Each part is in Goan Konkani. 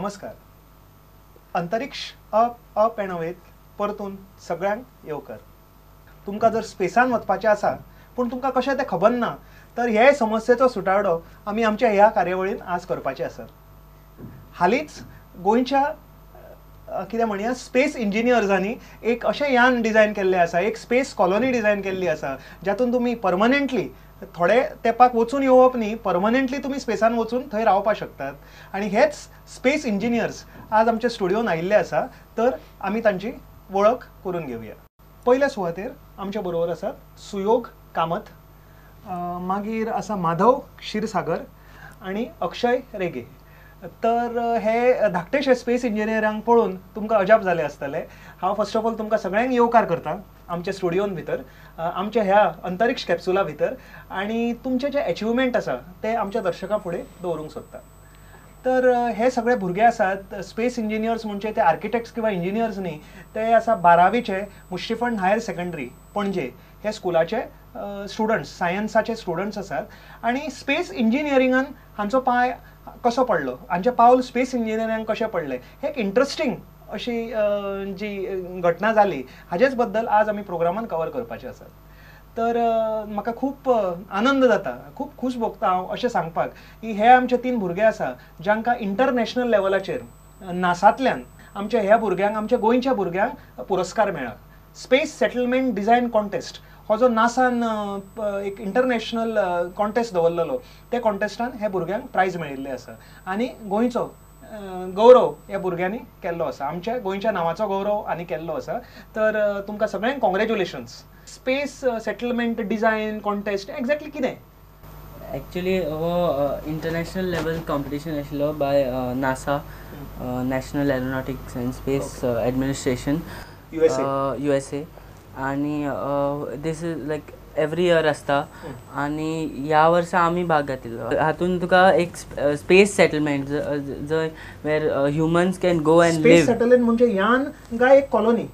नमस्कार. अंतरिक्ष अप अप अँड अवेत परतून सगळ्यांक येवकार. तुमकां जर स्पेसान वचपाचें आसा पूण तुमकां कशें तें खबर ना तर हे समस्येचो सुटावडो आमी आमच्या ह्या कार्यावळीन आज करपाचे आसा. हालींच गोंयच्या कितें म्हणया स्पेस इंजिनियर्सांनी एक अशें यान डिजायन केल्लें आसा, एक स्पेस कॉलनी डिजायन केल्ली आसा जातून तुमी परमनंटली थोडे तेंपाक वचून येवप न्ही, परमनंटली तुमी स्पेसान वचून थंय रावपाक शकतात. आनी हेच स्पेस इंजिनियर्स आज आमच्या स्टुडियोन आयिल्ले आसा, तर आमी तांची वळख करून घेवया. पयल्या सुवातेर आमच्या बरोबर आसात सुयोग कामत, मागीर आसा माधव क्षीरसागर आनी अक्षय रेगे. तर हे धाकटेशे स्पेस इंजिनियरांक पळोवन तुमकां अजाप जालें आसतलें. हांव फर्स्ट ऑफ ऑल तुमकां सगळ्यांक येवकार करता आमच्या स्टुडियोन भितर, आमच्या ह्या अंतरिक्ष कॅप्सुला भितर, आनी तुमचें जें एचिवमेंट आसा तें आमच्या दर्शकां फुडें दवरूंक सोदता. तर हे सगळे भुरगे आसात स्पेस इंजिनियर्स, म्हणजे ते आर्किटेक्ट्स किंवा इंजिनियर्स न्ही, ते आसा बारावीचे मुश्रीफंड हायर सेकंडरी पणजे हे स्कुलाचे स्टुडंट्स, सायन्साचे स्टुडंट्स आसात. आनी स्पेस इंजिनियरिंगान हांचो पांय कसो पडलो, हांचें पावल स्पेस इंजिनियरिंगान कशें पडलें, हे एक इंट्रस्टींग अशी जी घटना जाली हाजेच बद्दल आज आमी प्रोग्रामान कवर करपाचे आसात. तर म्हाका खूब आनंद जाता, खूब खूश भोगता हांव अशें सांगपाक की हे आमचे तीन भुरगे आसा जांकां इंटरनॅशनल लेवलाचेर नासांतल्यान आमच्या ह्या भुरग्यांक, आमच्या गोंयच्या भुरग्यांक पुरस्कार मेळ्ळा. स्पेस सेटलमेंट डिझायन कॉन्टेस्ट हो जो नासान एक इंटरनॅशनल कॉन्टेस्ट दवरलेलो, त्या कॉन्टेस्टान ह्या भुरग्यांक प्रायज मेळिल्लें आसा आनी गोंयचो गौरव ह्या भुरग्यांनी केल्लो आसा, आमच्या गोंयच्या नांवाचो गौरव आनी केल्लो आसा. तर तुमकां सगळ्यांक congratulations. Space settlement design contest exactly कितें? एक्चुअली हो इंटरनॅशनल लेवल कॉम्पिटिशन आशिल्लो by NASA, National Aeronautics and Space Administration, USA. आनी this is like every year आसता आनी ह्या वर्सा आमी भाग घेतिल्लो. हातून तुका एक स्पेस सेटलमेंट जंय where humans can go and live. Space settlement म्हणजे यान काय एक colony?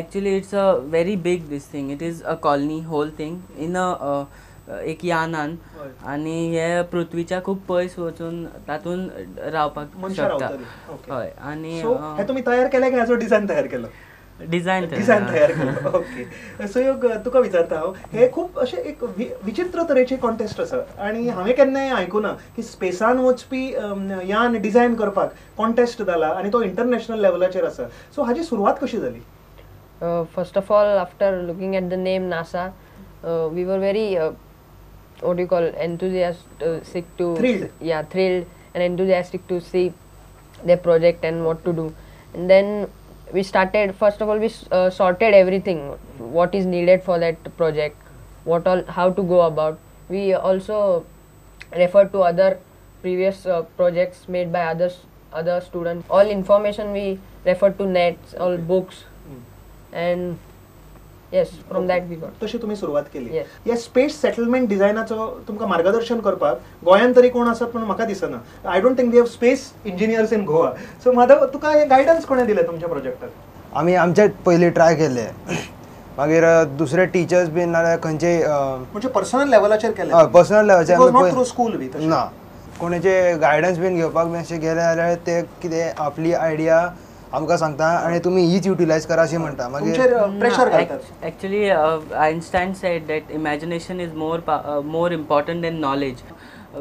Actually it's a very big this thing, it is a colony whole thing in a एक यानान, आनी हे पृथ्वीच्या खूब पयस वचून तातून रावपाक शकता. हय. आनी हे तुमी तयार केलें काय हाचो डिझायन तयार केलो? डिझायन तयार केलो. ओके सुयोग, तुका विचारता हांव, हे खूब अशें एक विचित्र तरेचे कॉन्टेस्ट आसा आनी हांवें केन्नाय आयकुना की स्पेसान वचपी यान डिझायन करपाक कॉन्टेस्ट जाला आनी तो इंटरनॅशनल लेवलाचेर आसा. सो हाजी सुरवात कशी जाली? First of all, after looking at the name NASA, we were very what do you call enthusiastic to thrilled. Yeah, thrilled and enthusiastic to see their project and what to do. And then we started, first of all we sorted everything, what is needed for that project, what all, how to go about. We also referred to other previous projects made by other students. All information we referred to nets, all books, and yes, from that we got. तशी तुमी सुरवात केली. ह्या स्पेस सेटलमेंट डिझायनाचो तुमकां मार्गदर्शन करपाक गोंयांत तरी कोण आसात पण म्हाका दिसना. I don't think they have space engineers in Goa. So Madhav, तुका हें गायडन्स कोणें दिलें तुमच्या प्रोजेक्टाक? आमी आमचे पयलीं ट्राय केल्ले, मागीर दुसरे टिचर्स बीन नाल्यार खंयचे म्हणजे पर्सनल लेवलाचेर केलें? हय, पर्सनल लेवलाचेर, not through school बी. ना, कोणाचे गायडन्स बीन घेवपाक बी अशें गेले जाल्यार ते कितें आपली आयडिया आमकां सांगता आनी तुमी हीच युटिलायज करा अशें म्हणटा. मागीर प्रेशर घालतात. Actually Einstein said that imagination is more important than knowledge.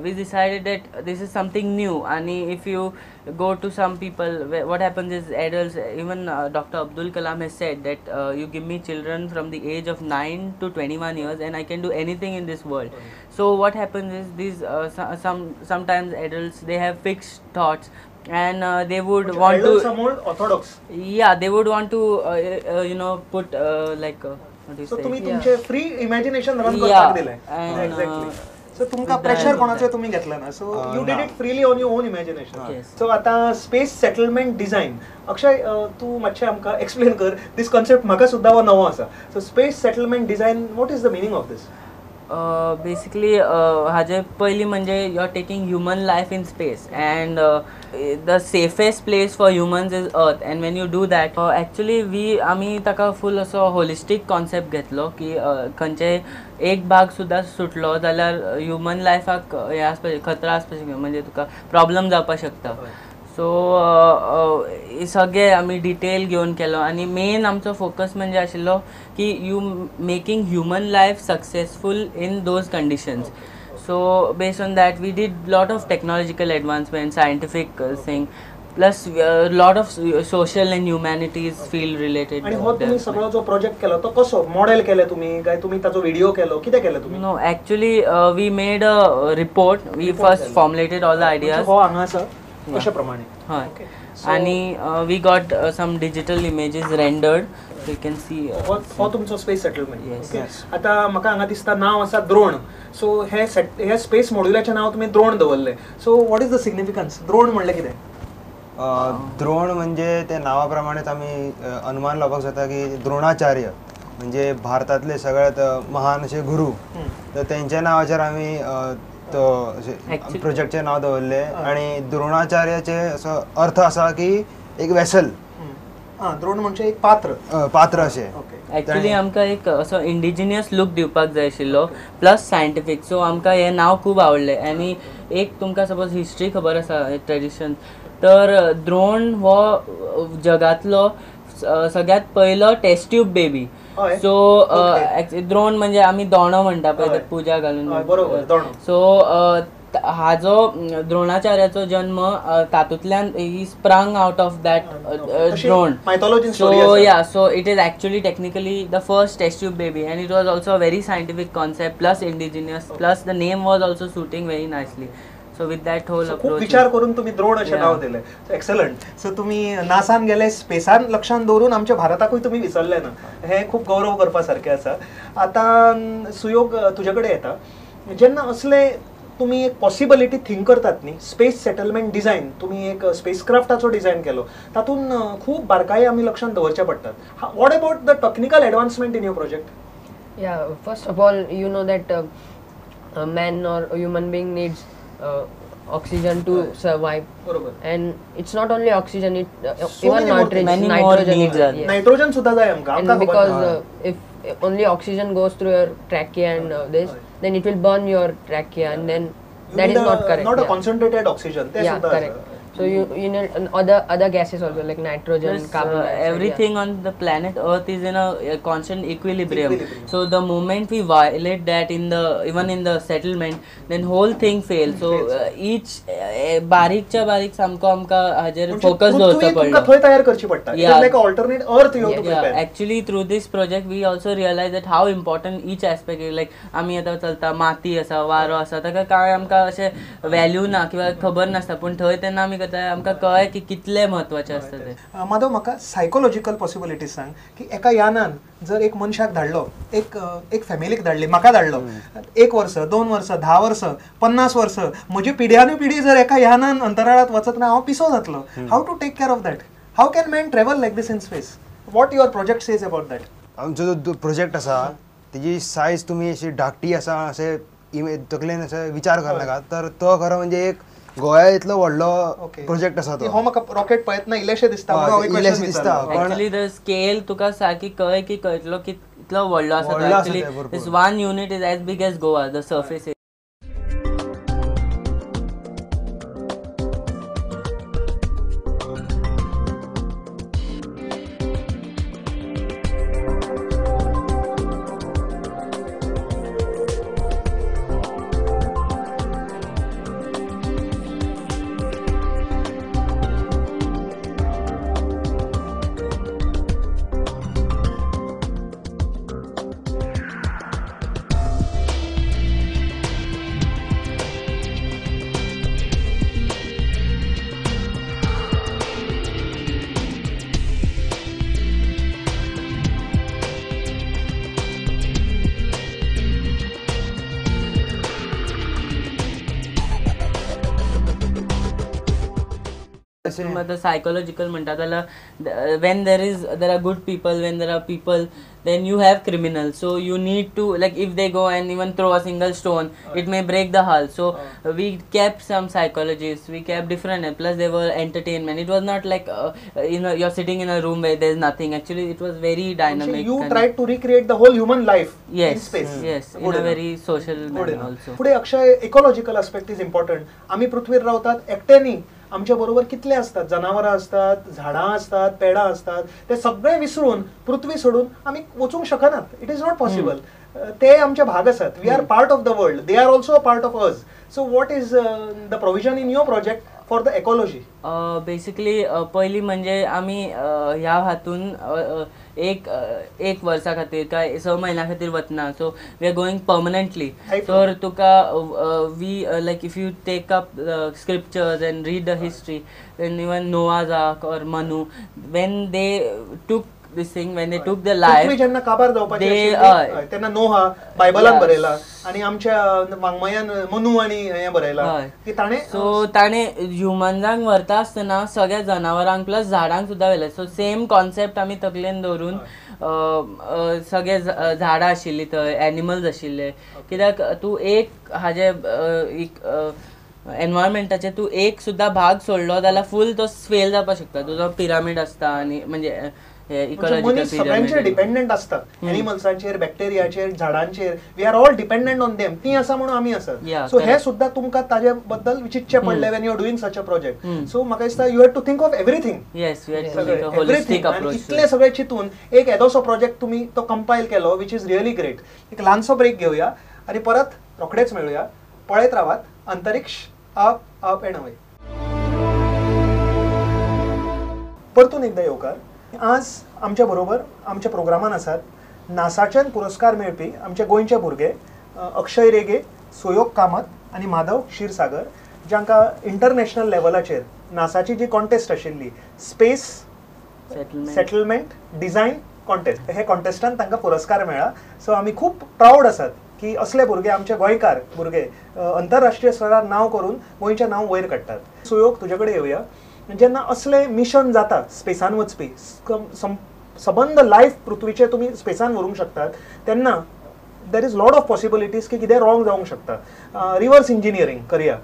We decided that this is something new, and if you go to some people, what happens is adults, even Dr. Abdul Kalam has said that you give me children from the age of 9 to 21 years and I can do anything in this world. So what happens is these sometimes adults, they have fixed thoughts and they would want to, are more orthodox. Yeah, they would want to you know, put like what do you so say? तुम्ही तुमचे फ्री इमॅजिनेशन रन करपाक दिलें. एक्झॅक्टली. सो तुमकां प्रेशर कोणाचें तुमी घेतलें ना, so you did it freely on your own imagination. So आतां स्पेस सेटलमेंट डिझायन, अक्षय तूं मातशें आमकां एक्सप्लेन कर दीस कॉन्सेप्ट, म्हाका सुद्दां हो नवो आसा. So space settlement design, what is the meaning of this? Basically हाजे पयलीं म्हणजे you are taking human life in space and the safest place for humans is earth, and when you do that actually we आमी ताका फूल असो होलिस्टीक कॉन्सेप्ट घेतलो की खंयचे एक भाग सुद्दां सुटलो जाल्यार ह्युमन लायफाक हें आसपाक खतरा आसपाक शकता, म्हणजे तुका प्रॉब्लम जावपाक शकता. सो सगळे आमी डिटेल घेवन केलो आनी मेन आमचो फोकस म्हणजे आशिल्लो की you making human life successful in those conditions. So based on that we did lot of technological advancement, scientific thing, plus lot of social and humanities field related. आनी हो तुम्ही सगळो जो प्रोजेक्ट केलो तो कसो मॉडेल केले तुम्ही काय तुम्ही ताजो व्हिडिओ केलो कितें केलें तुम्ही? No, actually we made a report. We first formulated all the ideas. हो हांगा आसा अशा प्रमाणे. हय, आनी we got some digital images rendered, you can see. हो तुमचो स्पेस सेटलमेंट. आतां म्हाका हांगा दिसता नांव आसा द्रोण. सो हे हे स्पेस मॉड्युलाचें नांव तुमी द्रोण दवरलें. So what is the significance? Drona म्हणलें कितें? द्रोण म्हणजे ते नावा प्रमाणेच आमी अनुमान लावपाक जाता की द्रोणाचार्य म्हणजे भारतांतले सगळ्यात महान अशे गुरू, तर तेंच्या नांवाचेर आमी तो प्रोजेक्टचें नांव दवरलें. आनी द्रोणाचार्याचे असो अर्थ आसा की एक वेसल, द्रोण म्हणजे एक पात्र, पात्र अशें. एक्चुअली आमकां एक असो इंडिजिनियस लूक दिवपाक जाय आशिल्लो प्लस सायंटिफीक. सो आमकां हें नांव खूब आवडलें. आनी एक तुमकां सपोज हिस्ट्री खबर आसा, ट्रेडिशन, तर द्रोण हो जगांतलो सगळ्यात पयलो टेस्ट ट्यूब बेबी. सो द्रोण म्हणजे आमी दोणो म्हणटा पळय पुजा घालून, सो हाजो द्रोणाचार्याचो जन्म तातूंतल्यान he sprang out of that Drona. So yeah, so it is actually technically the first test tube baby and it was also a very scientific concept plus indigenous, plus the name was also suiting very nicely. So with that whole approach, खूब विचार करून तुम्ही द्रोण अशें नांव दिलें. एक्सलंट. सो तुम्ही नासान गेले, स्पेसान लक्षान दवरून आमच्या भारताकूय तुमी विसरले ना, हें खूब गौरव करपा सारकें आसा. आतां सुयोग तुजे कडेन येता, जेन्ना असले तुम्ही एक पॉसिबिलिटी थिंक करतात न्ही, स्पेस सेटलमेंट डिझायन, तुम्ही एक स्पेसक्राफ्टाचो डिझायन केलो, तातूंत खूब बारकाये आमी लक्षांत दवरचे पडटात. What about the technical advancement in your project? Yeah, first of all you know that a man or a human being needs oxygen to survive. बरोबर. And it's not only oxygen, it even nitrogen, many more needs are. Yes. Nitrogen सुद्धा जाय आमकां. And because if only oxygen goes through your trachea and this, then it will burn your trachea, and then that is not correct. Not a concentrated oxygen. Yeah, correct. So you need other gases also like nitrogen, plus, carbon dioxide. Everything on the planet Earth is in a constant equilibrium. So the moment we violate that in the even in the settlement, then whole thing fails. So each बारीकच्या बारीक सामको आमकां हाजेर फोकस दवरचो पडलो. थंय तयार करची पडटा. It is like alternate earth you have to prepare. Actually through this project we also realize that how important each aspect is. Like आमी आतां चलता माती आसा, वारो आसा, ताका कांय आमकां अशें वॅल्यू ना किंवा खबर नासता, पूण थंय तेन्ना आमी आमकां कळ्ळें की कितले म्हत्वाचे आसता ते. माधव, म्हाका सायकोलॉजिकल पॉसिबिलिटीज सांग की एका यानान जर एक मनशाक धाडलो, एक एक फॅमिलीक धाडली, म्हाका धाडलो, 1 वर्स, 2 वर्सां, 10 वर्सां, 50 वर्सां, म्हजी पिढ्यानू पिढी जर एका यानान अंतराळात वचत ना, हांव पिसो जातलो. How to take care of that? How can man travel like this in space? What your project says about that? आमचो जो प्रोजेक्ट आसा तेजी सायज तुमी अशी धाकटी आसा अशें तकलेन अशें विचार करनाका, तर तो खरो म्हणजे एक गोवा इतलो व्हडलो प्रोजेक्ट आसा तो. हो म्हाका रॉकेट पळयतना इल्लेशें दिसता, इल्लेशें दिसता, एक्चुअली the scale तुका सारकी कळ्ळें की कळटलो कितलो व्हडलो आसा. Actually this one unit is as big as Goa, the surface. Psychological म्हणटा जाल्यार when there are good people, when there are people, then you have criminals. So you need to, like, if they go and even throw a single stone, it may break the hull. So we kept some psychologists, we kept different, and plus there were entertainment. It was not like you know, you're sitting in a room where there's nothing. Actually it was very dynamic. So you tried to recreate the whole human life in space. Yes, in a very social manner also. फुडें Akshay, ecological aspect is important. आमी पृथ्वीर रावतात एकट्यांनी, आमच्या बरोबर कितले आसतात, जनावरां आसतात, झाडां आसतात, पेडां आसतात, ते सगळे विसरून पृथ्वी सोडून आमी वचूंक शकनात. It is not possible. ते आमचे भाग आसात. We are part of the world, they are also a part of us. So what is the provision in your project for the ecology? Basically पयलीं म्हणजे आमी ह्या हातून एक एक वर्सा खातीर काय 6 म्हयन्या खातीर वतना, so we are going permanently. तर तुका we like if you take up scriptures and read the history, then even Noah's ark or Manu, when they took this thing, when they took the life, पृथ्वी जेन्ना काबार जावपाची आशिल्ली तेन्ना नोहा बायबलान बरयला आनी आमच्या वाङ्मयान मनु आनी हें बरयला की ताणें, सो ताणें ह्युमन्सांक व्हरता आसतना सगळ्या जनावरांक प्लस झाडांक सुद्दां व्हेलें. सो सेम कॉन्सेप्ट आमी तकलेन दवरून सगळे झाडां आशिल्लीं थंय, एनिमल्स आशिल्ले, कित्याक तूं एक हाजे एक एनवायरमेंटाचे तूं एक सुद्दां भाग सोडलो जाल्यार फूल तो फेल जावपाक शकता. तुजो पिरामीड आसता आनी म्हणजे मनीस सगळ्यांचेर डिपेंडंट आसता, एनिमल्सांचेर, बॅक्टेरियाचेर, झाडांचेर. We are all dependent on them. ती आसा म्हणून आमी आसात. सो हे सुद्दां तुमकां ताजे बद्दल चिंतचें पडलें when you are doing such a project. So म्हाका दिसता you had to think of everything. Everything. इतलें सगळें चिंतून एक येदोसो प्रोजेक्ट तुमी तो कंपायल केलो, which is really great. एक ल्हानसो ब्रेक घेवया आनी परत रोखडेच मेळुया. पळयत रावात अंतरिक्ष अप अप एंड अवे. परतून एकदा येवकार. आज आमच्या बरोबर आमच्या प्रोग्रामान आसात नासाच्यान पुरस्कार मेळपी आमचे गोंयचे भुरगे अक्षय रेगे, सुयोग कामत आनी माधव क्षीरसागर, जांकां इंटरनॅशनल लेवलाचेर नासाची जी कॉन्टेस्ट आशिल्ली स्पेस सेटलमेंट डिझायन कॉन्टेस्ट, हे कॉन्टेस्टान तांकां पुरस्कार मेळ्ळा. सो आमी खूब प्रावड आसात की असले भुरगे आमचे गोंयकार भुरगे अंतरराष्ट्रीय स्तरार नांव करून गोंयचें नांव वयर काडटात. सुयोग, तुजे कडेन येवया. जेन्ना असले मिशन जाता स्पेसान वचपी, सबंद लायफ पृथ्वीचे तुमी स्पेसान व्हरूंक शकतात, तेन्ना there is lot of possibilities की कितें रॉंग जावंक शकता. रिवर्स इंजिनियरींग करया,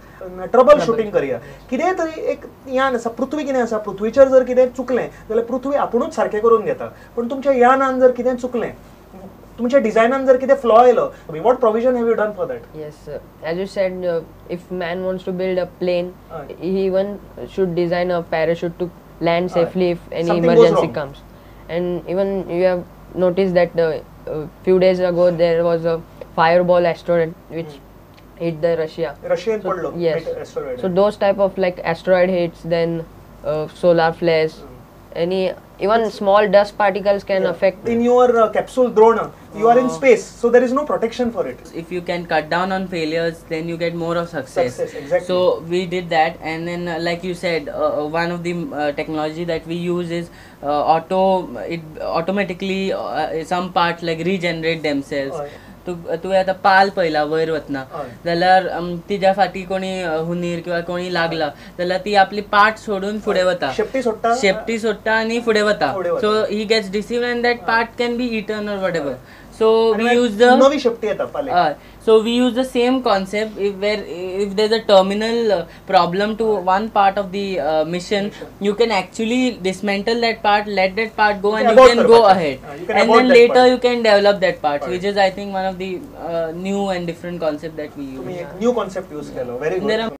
ट्रबल शुटींग करया, कितेंय तरी एक यान आसा. पृथ्वी कितें आसा, पृथ्वीचेर जर कितें चुकलें जाल्यार पृथ्वी आपुणूच सारकें करून घेता, पूण तुमच्या यानान जर कितें चुकलें, तुमच्या डिझायनान जर कितें फ्लॉ आयलो, what provision have you done for that? Yes, as you said, if man wants to build a plane, he even should design a parachute to land safely if any emergency comes. And even you have noticed that few days ago there was a fireball asteroid which hit the Russia. Russian padlo. Yes. Asteroid. So those type of like asteroid hits, then solar flares, any even small dust particles can affect. In your capsule Drona, you are in space, so there is no protection for it. If you can cut down on failures, then you get more of success. Success, exactly. So we did that, and then like you said, one of the technology that we use is automatically some parts like regenerate themselves. तुवें आतां पाल पळयला वयर वतना जाल्यार तिज्या फाटी कोणी हुनीर किंवा कोणी लागला जाल्यार ती आपली पाट सोडून फुडें वता, शेपटी सोडटा आनी फुडें वता. So he gets deceived and that part can be eaten or whatever. So we use the नवी शेपटी येता पालेक. So we use the same concept where if there's a terminal problem to one part of the mission, you can actually dismantle that part, let that part go, and you can go ahead. And then later you can develop that part, which is I think one of the new and different concept that we use. तुम्ही एक new concept use केलो. Very good.